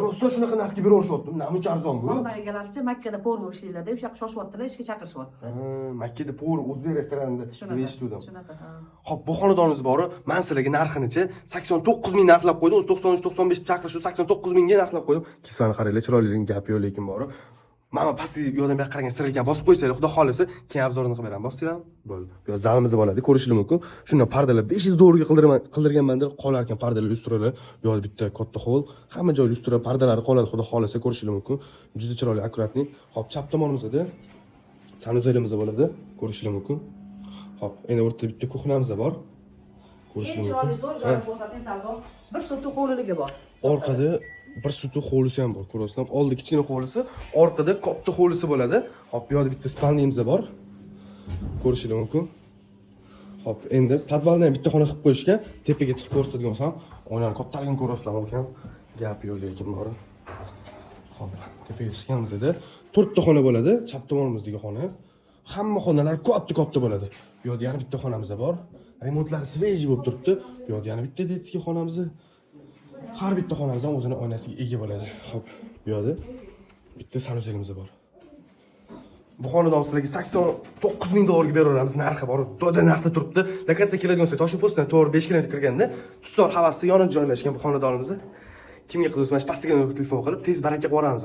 Rostdan shunaqa narxga beraverishyapti. Namuncha arzon bu. Xonadon egalarichi Makkada повар bo'lib ishlaydilarda, o'sha yoqqa shoshyaptilar, ishga chaqirishyapti. Ha, Makkada повар, o'zbek restoranida deb Shunaqa. eshituvdim. Shunaqa, ha. Xo'p, bu xonadonimiz bori, man sizlarga narxinichi 89 ming narxlab qo'ydim. O'zi 93, 95 deb chaqirish, 89 mingga narxlab qo'ydim. Kisvani qaranglar, chiroyliligini, gapi yo'q lekin bori. Mana pastga bu yoqdan bu yoqqa qaragan sirilgan bosib qo'ysanglar, xudo xohlasa, keyin обзор ini qilib beraman. Bosdinglarmi? Bo'ldi. Bu yoq zalimizda bo'ladi, ko'rishingiz mumkin. Shundan pardalar 500 dollarga qildiraman, qildirganman deb qolar ekan pardalar, lyustralar. Bu yoqda bitta katta hol, hamma joy lyustra, pardalari qoladi, xudo xohlasa, ko'rishingiz mumkin. Juda chiroyli, аккуратный. Xo'p, chap tomonimizda санузел imiz bo'ladi, ko'rishingiz mumkin. Xo'p, endi o'rtada bitta кухня miz bor. Eng Ko'rishingiz chiroyli, mumkin. Zo'r joyini ko'rsating, Sardor. Bir sotik hovliligi bor. Orqada bir sotik hovlisi ham bor, ko'rasizlar. Oldi kichkina hovlisi, orqada katta hovlisi bo'ladi. Xo'p, bu yoqda bitta спальня miz bor. Ko'rishingiz mumkin. Xo'p, endi подвал da ham bitta xona qilib qo'yishgan. Tepaga chiqib ko'rsatadigan bo'lsam, oynani kattaligini ko'rasizlar ukam. Gap yo'q lekin bor. Xo'p, tepaga chiqqanimizda to'rtta xona bo'ladi. Chap tomonimizdagi xona. Hamma xonalar katta-katta bo'ladi. Bu yoqda yana bitta xonamiz bor. Remontlari свежий bo'lib turibdi. Bu yoqda yana bitta детский xonamiz. Har bitta xonamiz ham o'zini oynasiga ega bo'ladi. Xo'p, bu yoqda bitta санузел imiz bor. Bu xonadon sizlarga 89 ming dollarga beraveramiz. Narxi bor, doda narxda turibdi. Lokatsiya keladigan bo'lsak, Toshkent postdan to'g'ri 5 kilometr kirganda, Tutzor havasi yonida joylashgan bu xonadonimiz. Kimga qiziqsa, mana shu pastdagi nomerga telefon qilib, tez baraka qilib yuboramiz.